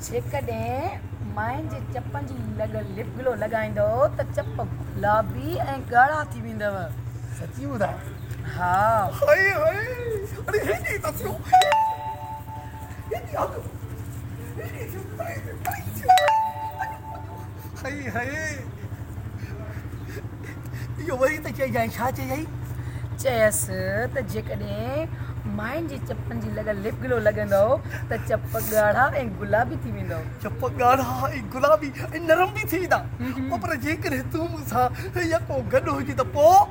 جيڪڏهن ماين جي چپن جي لڳ لپ گلو لڳائيندؤ ته چپ گلابي ۽ ڳاڙها ٿي ويندؤ. سچي ٻڌاء. ها. هائي هائي اڙي هيڏي ته ٿيو هيڏي هٿ هيڏي ٿيو پري ٿيو پري ٿيو هائي هائي اهو وري ته چئجانء ڇا چيائين؟ چيس ته جيڪڏهن ماين جي چپن جي لڳ لپ گلو لڳندؤ ته چپ ڳاڙها ۽ گلابي ٿي ويندؤ. چپ ڳاڙها ۽ گلابي ۽ نرم به ٿي ويندا. او پر جيڪڏهن تون مون سان يڪو گڏ هجين ته پوء؟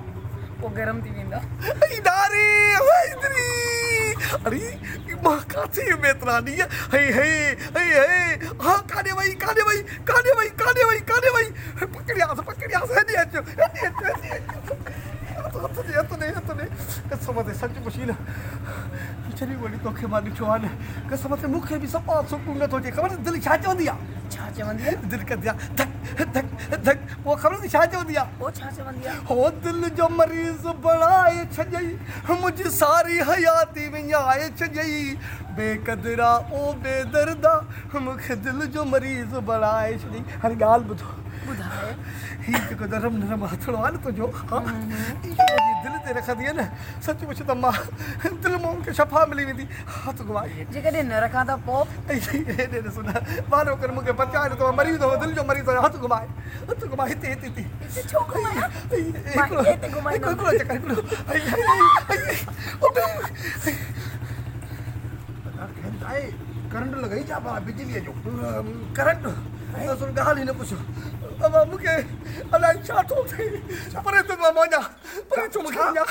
پوء گرم ٿي ويندا. اي ناري حيدري اڙي مان ڪاٿي هيم ايترا ڏينهن هي هي هي هي ها ڪاڏي وئي ڪاڏي وئي ڪاڏي وئي ڪاڏي وئي ڪاڏي وئي پڪڙياس پڪڙياس هيڏي اچ هيڏي اچ هيڏي اچ هٿ هٿ ڏي هٿ ڏي هٿ ڏي قسم تي سچ پڇين نه جڏهن وري توکي مان ڏٺو آهي نه قسم تي مون کي به صفا سڪون نٿو اچي خبر اٿئي دل ڇا چوندي آهي ڇا چوندي آهي دل ڪندي آهي ڌڪ ڌڪ ڌڪ پوء خبر اٿئي ڇا چوندي آهي پوء ڇا چوندي آهي هو دل جو مريض بڻائي ڇڏيئي منهنجي ساري حياتي وڃائي ڇڏيئي بي قدرا او بي دردا مون کي دل جو مريض بڻائي ڇڏيئي. هاڻي ڳالهه ٻڌ. ٻڌاء. هي جيڪو نرم نرم هٿڙو آهي نه تنهنجو، ها، اهو منهنجي دل تي رکندينء نه، سچ پڇ ته مان دل مان مون کي شفا ملي ويندي. هٿ گهماء. جيڪڏهن نه رکان ته پوء؟ هيڏي ڏس نه، وارو ڪر مون کي بچاء نه ته مان مري ويندو. دل جو مريض آهيان. هٿ گهماء، هٿ گهماء، هتي، هتي، هتي. هتي ڇو گهمايان؟ مان هتي گهمائيندم. هڪڙو چڪر، هڪڙو. ڪرنٽ لڳئي ڇا ڀاء بجليء جو؟ ڪرنٽ؟ اصل ڳالهه ئي نه پڇ ابا مون کي الائي ڇا ٿو ٿئي. پري ٿو مان وڃان، پري ٿو مون کي وڃان.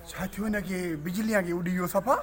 ڇا ٿيو هن کي بجليء کي اڏي ويو صفا.